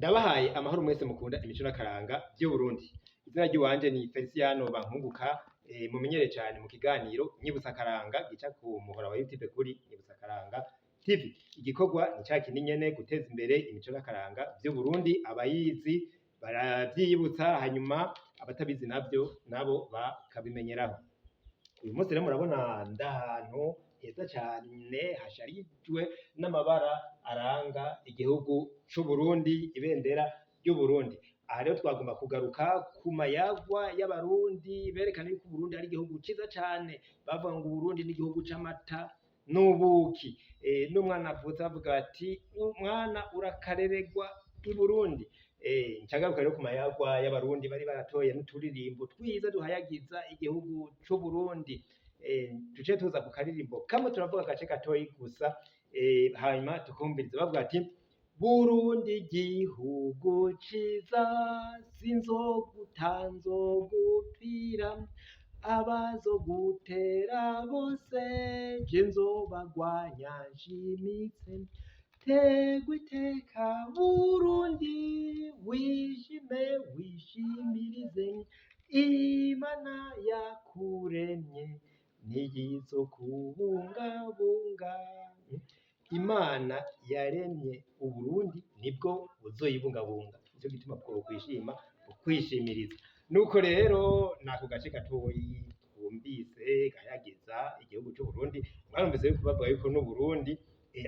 Ndabahaye amahoro mwese mukunda imico n'akaranga vy'Uburundi. Izina ry'iwanje ni Feliciano Bankunguka, mumenyere cane mu kiganiro Nyibutsa Akaranga gica ku muhora wa YouTube kuri Nyibutsa Akaranga TV. Igikorwa ni ca kindi nyene, guteza imbere imico n'akaranga vy'Uburundi, abayizi baravyiyibutsa, hanyuma abatabizi navyo nabo bakabimenyeraho. Uyu munsi rero murabona ndahantu heza cane hasharijwe n'amabara aranga igihugu c'Uburundi, ibendera ry'Uburundi. Aha rero twagomba kugaruka ku mayagwa y'Abarundi berekana yuko Uburundi ari igihugu ciza cane, bavuga ngo Uburundi n'igihugu c'amata n'ubuki. N'umwana avutse bavuga bati umwana urakareregwa i Burundi. Nca ngaruka rero ku mayagwa y'Abarundi bari baratoye n'uturirimbo twiza duhayagiza igihugu c'Uburundi. Duce tuza ku karirimbo kamwe, turavuga agace gatoyi gusa, hanyuma tukumviriza. Bavuga ati: Burundi gihugu ciza, sinzoguta nzogupfira, abazogutera bose je nzobagwanya nshimitse, tegwa iteka Burundi, wishime wishimirize, Imana yakuremye ntiyizokubungabunga. Imana yaremye Uburundi nibwo buzoyibungabunga, nico gituma bwokwishima bukwishimiriza. Nuko rero nako gace gatoyi twumvise gahayagiza igihugu c'Uburundi. Mwarumvise yuko bavuga yuko n'Uburundi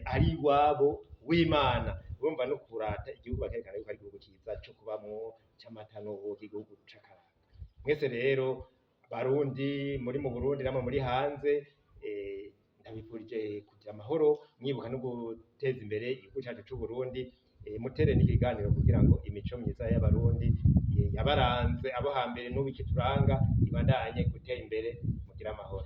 ari iwabo w'Imana. Urumva no kurata igihugu bakerekana yuko ari igihugu ciza co kubamwo, c'amata n'ubuki, igihugu c'akaranga. Mwese rero Barundi muri mu Burundi namwe muri hanze, ndabifurije kugira amahoro, mwibuka no guteza imbere igihugu cacu c'Uburundi, mutere n'ikiganiro kugira ngo imico myiza y'Abarundi yabaranze abo hambere n'ubu ikituranga ibandanye gutera imbere. Mugire amahoro.